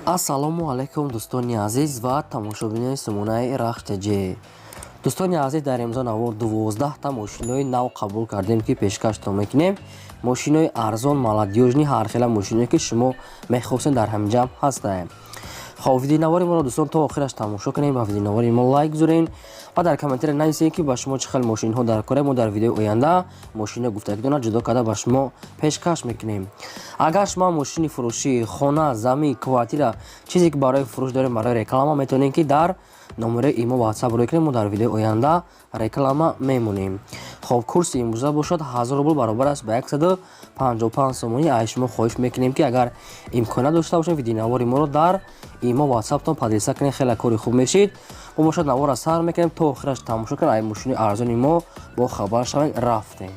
Ассалому алайкум, дӯстони азиз ва тамошобинони сумонаи Рахш ТЖ. Дӯстони азиз, дар имзо навор 12та мошинои нав қабул кардем, ки пешкаштон мекунем. Мошинои арзон, молодёжный, ҳархела мошиное, ки шумо мехостед, дар ҳамин ҷамъ ҳастаем. Хоб, видеонавори моро, дӯстон, то охираш тамошо кунем, ба видеонавори мо лайк гузорем ва дар комментария нависем, ки ба шумо чӣ хел мошинҳо дар кора. Мо дар видеои оянда мошино гуфтагидона ҷудо карда ба шумо пешкаш мекунем. Агар шумо мошини фурӯшӣ, хона, замин, квартира, чизе ки барои фурӯш дорем, барои реклама, метавонем, ки дар номераи имо, ватсап рӯй кунем, мо дар видеои оянда реклама мемонем. Хоб, курси имрӯза бошад 1000 рубл, баробар аст ба 155 сомонӣ. Аз шумо хоҳиш мекунем, ки агар имконият дошта бошед, видеонавори моро дар имо, ватсаптон поделиться кунед, хеле кори хуб мешид. Мо бошад наворро сар мекунем, то охираш тамошо кунед, ай мошини арзони мо бо хабар шавед. Рафтем.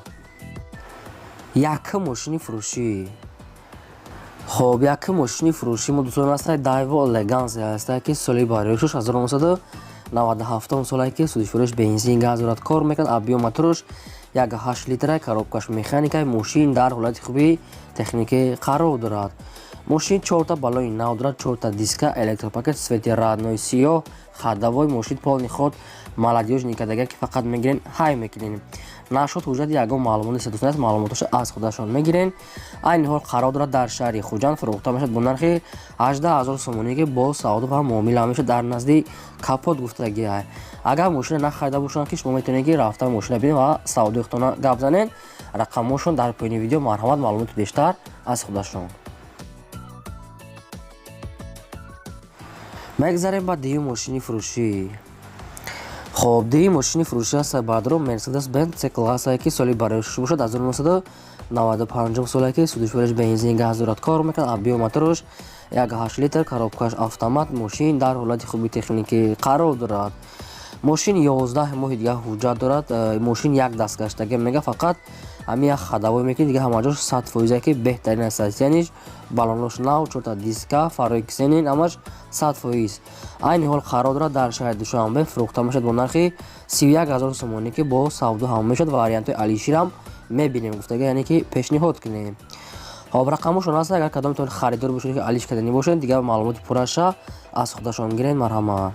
Якум мошини фурӯшӣ. Хоб, якум мошини фурӯшӣ мо, дӯстон, аста Дайво Элеганс аста, ки соли барои 1997 солае, ки сӯзишвориш бензин, газ дорад, кор мекунад. Объём моторш 1,8 литра, коробкаш механика. Мошин дар ҳолати хуби техникӣ қарор дорад. Мошин чорта баллони нав дорад, чорта диска, электропакет, цвети родной сиёҳ, ходовой. Мошин полный ход, молодёжный кадага, ки фақат мегирен, ҳай мекунен. Нашуд ҳуҷҷат, ягон маълумот нест, дӯстон аст, маълумотошо аз худашон мегирен. Айни ҳол қарор дорад дар шаҳри Хуҷанд, фурӯхта мешавад бо нархи 18 000 сомонӣ, ки бо савдо ва муомила мешавад, дар назди капот гуфтагиай. Агар мошина нахарида бошанд, ки шумо метавонед, ки рафта мошина бинед ва савдои худтона гап занед. Рақамҳошон дар поёни видео, марҳамат, маълумоти бештар аз худашон. Мегзарем ба дуюм мошини фурӯшӣ. Хоб, дуюм мошини фурӯшӣ аст, баъдро Мерседес Бенз С классае, ки соли барои бошад 1995 соле, ки сӯзишвориш бензин, газ дорад, кор мекунад. Объём моторш 1,8 литр, коробкаш автомат. Мошин дар ҳолати хуби техникӣ қарор дорад. Мошин 11 моҳи дига ҳуҷҷат дорад. Мошин як даст гаштага мега, фақат ҳамин як ходовой мекунед, дига ҳамаҷош 100%, ки беҳтарин аст. Яниш баллонош нав, чорта диска, фарои ксенон, ҳамаш 100%. Айни ҳол қарор дорад дар шаҳри Душанбе, фурӯхта мешавад бо нархи 31 000 сомонӣ, ки бо савдо ҳам мешавад. Вариантҳои алиширам мебинем гуфтага, яъне ки пешниҳод кунем. Хоб, рақамошон аст, агар кадомтон харидор бошед, ки алиш карданӣ бошед, дигар маълумоти пурраша аз худашон гиред, марҳамат.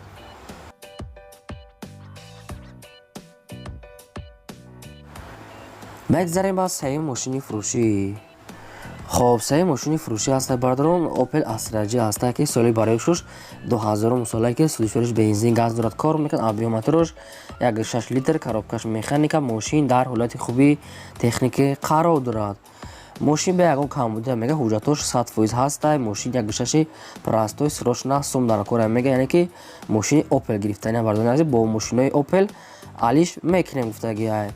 Мегзарем ба сеюм мошини фурӯшӣ. Хоб, сеюм мошини фурӯшӣ ҳаста, бародарон, Опел Астра Ҷ ҳаста, ки соли барои шуш 2000 солае, ки сӯзишвориш бензин, газ дорад, кор мекунад. Объём моторш 1,6 литр, коробкаш механика. Мошин дар ҳолати хуби техникӣ қарор дорад. Мошин бе ягон камбудия мега, ҳуҷҷатош 100% ҳаста. Мошин 1,6 простой, срочно сум дар кора мега, яъне ки мошини Опел гирифтани, бародарони азиз, бо мошинои Опел алиш мекунем гуфтагиай.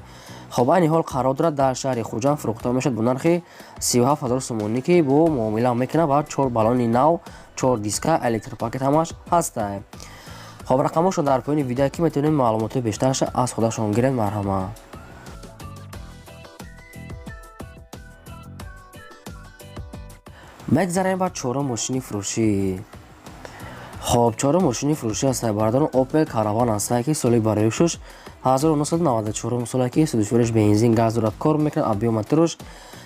Хоб, айни ҳол қарор дорад дар шаҳри Хуҷанд, фурӯхта мешавад бо нархи 37 000 сомонӣ, ки бо муомила мекунад ва чор баллони нав, чор диска, электропакет, ҳамаш ҳаста. Хоб, рақамҳошон дар поёни видео, ки метавонед маълумотҳои бештарша аз худашон гиред, марҳамат. Мегзарем ба чорум мошини фурӯшӣ. Хоб, чорум мошини фурӯшӣ аст, бародарон, Опел Караван ҳаста, ки соли барои шуш 1994 соле, ки сӯзишвориш бензин, газ дорад, кор мекунад. Объём моторш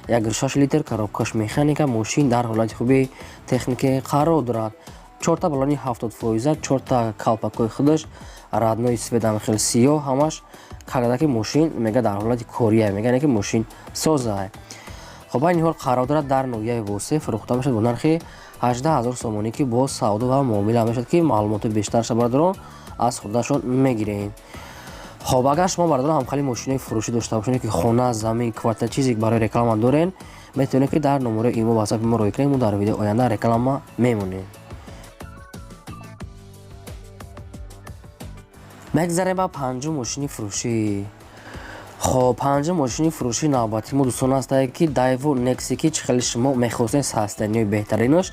1,6 литр, коробкаш механика. Мошин дар ҳолати хуби техникӣ қарор дорад. Чорта баллони 70%, чорта калпакҳои худаш родной, цветам хеле сиёҳ, ҳамаш кадаки. Мошин мега дар ҳолати кория мега, яъне ки мошин соза. Хоб, айни ҳол қарор дорад дар ноҳияи Восе, фурӯхта мешавад бо нархи 18 000 сомонӣ, ки бо савдо ва муомила мешавад, ки маълумоти бештарша, бародарон, аз худашон мегирем. Хоб, агар шумо, бародарон, ҳамхели мошинои фурӯшӣ дошта бошед, ки хона, замин, квартира, чизе барои реклама дорен, метавонед, ки дар номерои имо, ватсапи мо рӯй кунед, мо дар видеои оянда реклама мемонем. Мегзарем ба панҷум мошини фурӯшӣ. Хоб, панҷум мошини фурӯшии навбатии мо, дӯстон, ҳастае, ки Дайво Некси, ки чӣ хеле шумо мехостед, состояниҳои беҳтаринаш.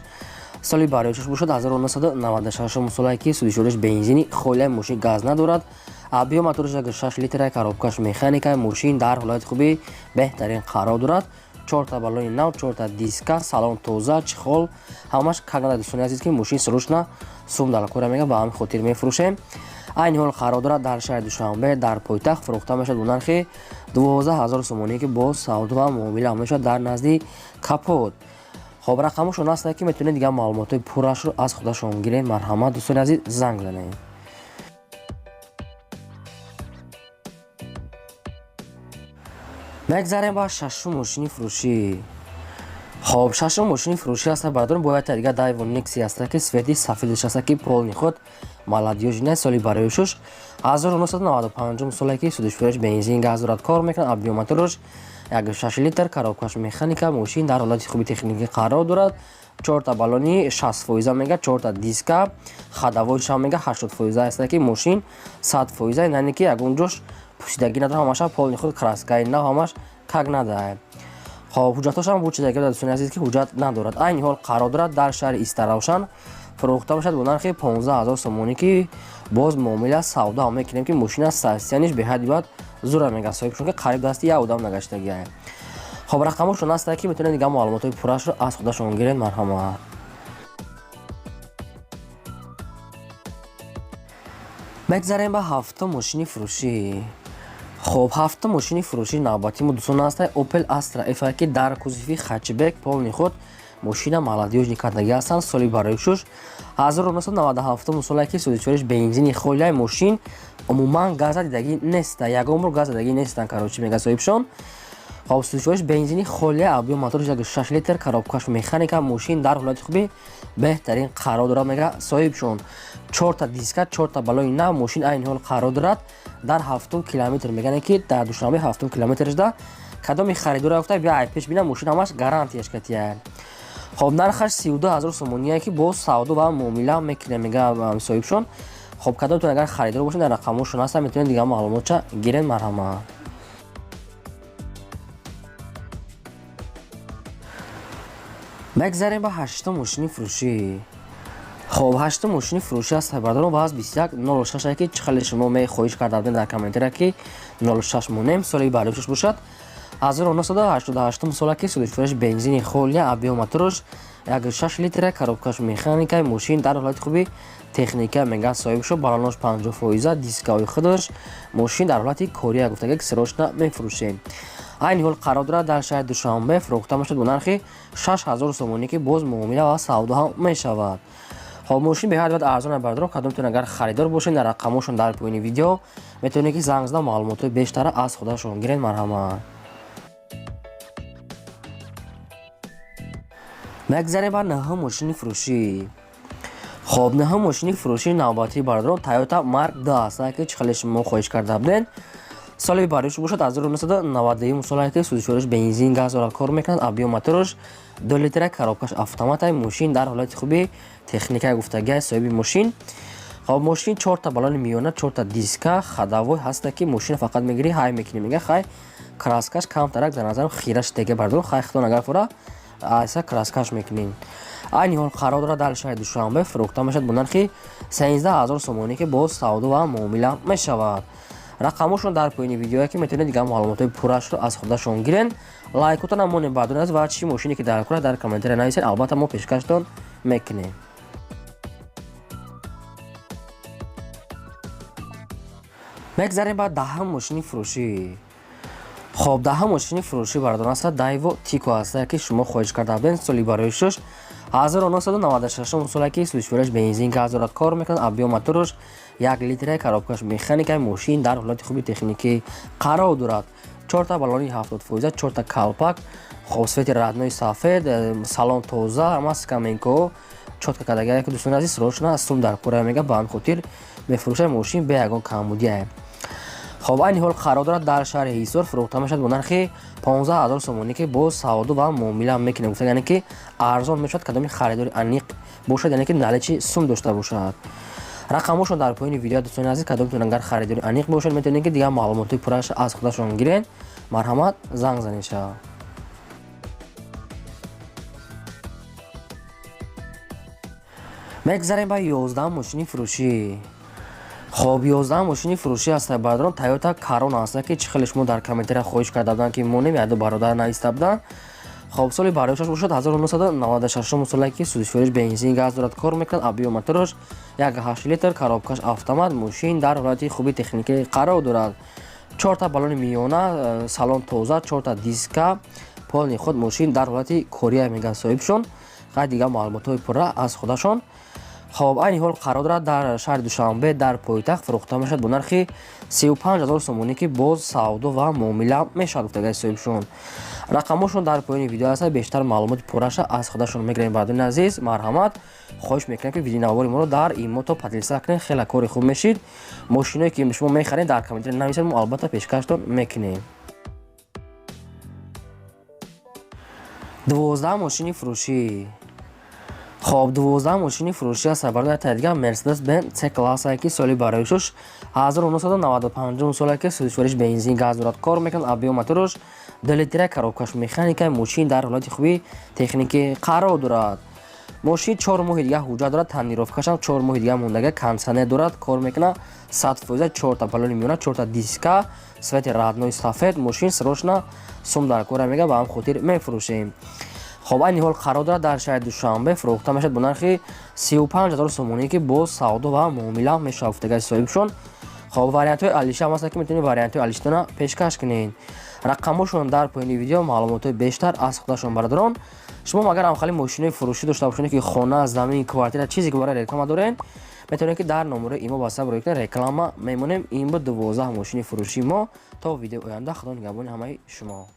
Соли барои бошад 1996 солае, ки сӯзишвориш бензини холия, мошин газ надорад. Объём моторш 1,6 литра, коробкаш механика. Мошин дар ҳолати хуби беҳтарин қарор дорад. Чорта баллони нав, чорта диска, салон тоза, чехол, ҳамаш кагнада, дӯстони азиз, ки мошин срочно сум дар кора мега, ба ҳамин хотир мефурӯшем. Айни ҳол қарор дорад дар шаҳри Душанбе, дар пойтахт, фурӯхта мешавад бо нархи 12 000 сомонӣ, ки бо савдо ва муомила мешавад, дар назди капот. Хоб, рақамошон ҳастанд, ки метавонед дигар маълумотҳои пуррашро аз худашон гиред. Марҳамат, дӯстони азиз, занг занед. Мегзарем ба шашум мошини фурӯшӣ. Хоб, шашум мошини фурӯшӣ аста, бародарон, бояд дигар Дайво Некси аста, ки цвети сафедаш аста, ки полный худ молодёжный. Соли барои шуш 1995 соле, ки сӯзишвориш бензин, газ дорад, кор мекунад. Объём мотораш 1,6 литр, коробкаш механика. Мошин дар ҳолати хуби техникӣ қарор дорад. Чорта баллони 60% мега, чорта диска, ходовойшам мега 80% аста, ки мошин 100%, яъне ки ягон ҷош пӯсидагӣ надорад, ҳамаша полный худ, краскаи нав, ҳамаш как надо. Хоб, ҳуҷҷатҳошам буд чизаги, дӯстони азиз, ки ҳуҷҷат надорад. Айни ҳол қарор дорад дар шаҳри Истаравшан, фурӯхта бошад бо нархи 15 000 сомонӣ, ки боз муомила савдо ҳам мекунем, ки мошина состояниш беҳад бояд зура мега соҳибшон, ки қариб дасти як одам нагаштагиа. Хоб, рақамошон ҳастанд, ки метавонед дигар маълумотҳои пуррашро аз худашон гиред. Марҳамат. Мегзарем ба ҳафтум мошини фурӯшӣ. Хоб, ҳафтум мошини фурӯшии навбатии мо, дӯстон, аста Opel Astra F, ки дар кузови хэтчбек, полный худ мошина молодёжный кардагӣ ҳастанд. Соли барои шуш 1997 соле, ки сӯзишвориш бензини холияи. Мошин умуман газ дидагӣ неста, ягон бор газ дидагӣ нестан, короче, мега соҳибшон. Хоб, сӯзишвориш бензини холия, объём мотораш 6 литр, коробкаш механика. Мошин дар ҳолати хуби беҳтарин қарор дорад, мега соҳибшон. Чорта диска, чорта баллони нав. Мошин айни ҳол қарор дорад дар ҳафтум километр, мегӯянд, ки дар Душанбе ҳафтум километршда. Кадоми харидора гуфта, бия ай пеш бина, мошин ҳамаш гарантияш катия. Хоб, нархаш 32 000 сомоние, ки боз савдо ва муомила мекунем, мега соҳибшон. Хоб, кадомтон агар харидор бошед, дар рақамҳошон ҳастанд, метавонед дигар маълумотша гиред. Марҳамат. Мегзарем ба ҳаштум мошини фурӯшӣ. Хоб, ҳаштум мошини фурӯшӣ аст, бародарон, ва аз 2106, ки чӣ хеле шумо мехоҳиш карда будем дар комментария, ки 06 монем. Соли барои бошад 1988 сола, ки сӯзишвориш бензини холия, объём мотораш 1,6 литра, коробкаш механика. Мошин дар ҳолати хуби техника, мега соҳибшо. Баллонош 50%, дискаҳои худаш. Мошин дар ҳолати кория, гуфтага, ки срочно мефурӯшем. Айни ҳол қарор дорад дар шаҳри Душанбе, фурӯхта мешавад бо нархи 6000 сомонӣ, ки боз муомила ва савдо ҳам мешавад. Хоб, мошин беҳад бояд арзон, бародарон. Кадомтон агар харидор бошед, дар рақамҳошон дар поёни видео метавонед, ки занг зада маълумотҳои бештара аз худашон гиред. Марҳамат. Мегзарем ба наҳум мошини фурӯшӣ. Хоб, наҳум мошини фурӯшии навбатии, бародарон, Toyota Mark 2 аст, ки чӣ хеле шумо хоҳиш карда будед. Соли бароиш бошад 1991 соле, ки сӯзишвориш бензин, газ дорад, кор мекунад. Объём мотораш 2 литра, коробкаш автомата. Мошин дар ҳолати хуби техника, гуфтагиа соҳиби мошин. Хоб, мошин чорта баллони миёна, чорта диска, ходовой ҳаста, ки мошина фақат мегирӣ, ҳай мекунӣ, мега. Хай, краскаш камтарак дар назарам хираш дега, бардорам. Хай, хитон агар фура айса краскаш мекунем. Айни ҳол қарор дорад дар шаҳри Душанбе, фурӯхта мешавад бо нархи 13 000 сомонӣ, ки боз савдо ва муомила мешавад. Рақамҳошон дар поёни видеое, ки метавонед дигар маълумотҳои пуррашро аз худашон гирен. Лайкотон намонем баъдон аст ва чӣ мошине ки дар кора, дар комментария нависед, албатта мо пешкаштон мекунем. Мегзарем ба даҳам мошини фурӯшӣ. Хоб, даҳам мошини фурӯшӣ, бародарон, аста Дайво Тико аста, ки шумо хоҳиш карда будед. Соли барои шуш 1996 соле, ки сӯзишвориш бензин, газ дорад, кор мекунад. Объём мотораш 1 литра, коробкаш механика. Мошин дар ҳолати хуби техникӣ қарор дорад. Чорта баллони 70%, чорта калпак. Хоб, цвети родной сафед, салон тоза, ама скамейко чётко кардагия, ки дӯстони азиз, срочно сум дар кора, мега, ба ҳамин хотир мефурӯшад. Мошин бе ягон камбудия. Хоб, айни ҳол қарор дорад дар шаҳри Ҳисор, фурӯхта мешавад бо нархи 15 000 сомонӣ, ки боз савдо ва муомила мекунем, гуфта, яъне ки арзон мешавад, кадоми харидори аниқ бошад, яъне ки наличи сум дошта бошад. Рақамҳошон дар поёни видео, дӯстони азиз. Кадомтон агар харидори аниқ бошад, метавонед, ки дигар маълумотҳои пурраш аз худашон гиред. Марҳамат, занг занед шавад. Мегзарем ба 11-ам мошини фурӯшӣ. Хоб, 11-ам мошини фурӯшӣ аст, бародарон, Тойота Карона аст, ки чӣ хеле шумо дар комментария хоҳиш карда буданд, ки монем, яду бародар нависта буданд. Хоб, соли бароишаш бошад 1996 соле, ки сӯзишвориш бензин, газ дорад, кор мекунад. Объём мотораш 1,8 литр, коробкаш автомат. Мошин дар ҳолати хуби техникӣ қарор дорад. Чорта баллони миёна, салон тоза, чорта диска, полный худ. Мошин дар ҳолати кория, мега соҳибшон. Хай, дигар маълумотҳои пурра аз худашон. Хоб, айни ҳол қарор дорад дар шаҳри Душанбе, дар пойтахт. Фурӯхта мешавад бо нархи 35 000 сомонӣ, ки боз савдо ва муомила мешавад, гуфтагаи соҳибшон. Рақамҳошон дар поёни видео ҳаста, бештар маълумоти пурраша аз худашон мегирем. Бародарони азиз, марҳамат, хоҳиш мекунем, ки видеонавори моро дар имото поделиться кунед, хеле кори хуб мешид. Мошиное ки шумо мехаред, дар комментария нависед, мо албатта пешкаштон мекунем. 12 мошини фурӯшӣ. Хоб, 12 мошини фурӯшӣ аст, барои дигар Мерседес Бенз С классае, ки соли бароишуш 1995 соле, ки сӯзишвориш бензин, газ дорад, кор мекунад, объём мотораш 2 литра, коробкаш механика. Мошин дар ҳолати хуби техникӣ қарор дорад. Мошин 4 моҳи дига ҳуҷҷат дорад, тонировкашам 4 моҳи дига мондага, кондитсионер дорад, кор мекунад 100%, чорта балони миёна, чорта диска, цвети родной сафед. Мошин срочно сум дар кора мега, ба ҳам хотир мефурӯшем. Хоб, айни ҳол қарор дорад дар шаҳри Душанбе. Фурӯхта мешавад бо нархи 35 000 сомонӣ, ки боз савдо ва муомила мешавад, гуфтагаи соҳибшон. Хоб, вариантҳои алиша ҳам ҳастанд, ки метавонед вариантҳои алишатона пешкаш кунед. Рақамҳошон дар поёни видео, маълумотҳои бештар аз худашон. Бародарон, шумо агар ҳамхали мошинои фурӯшӣ дошта бошед, ки хона, замин, квартира, чизе ки барои реклама доред, метавонед, ки дар номерои имо ватсап рӯй кунед, реклама мемонем. Ин буд 12 мошини фурӯшии мо. То видеои оянда, Худо нигаҳбони ҳамаи шумо.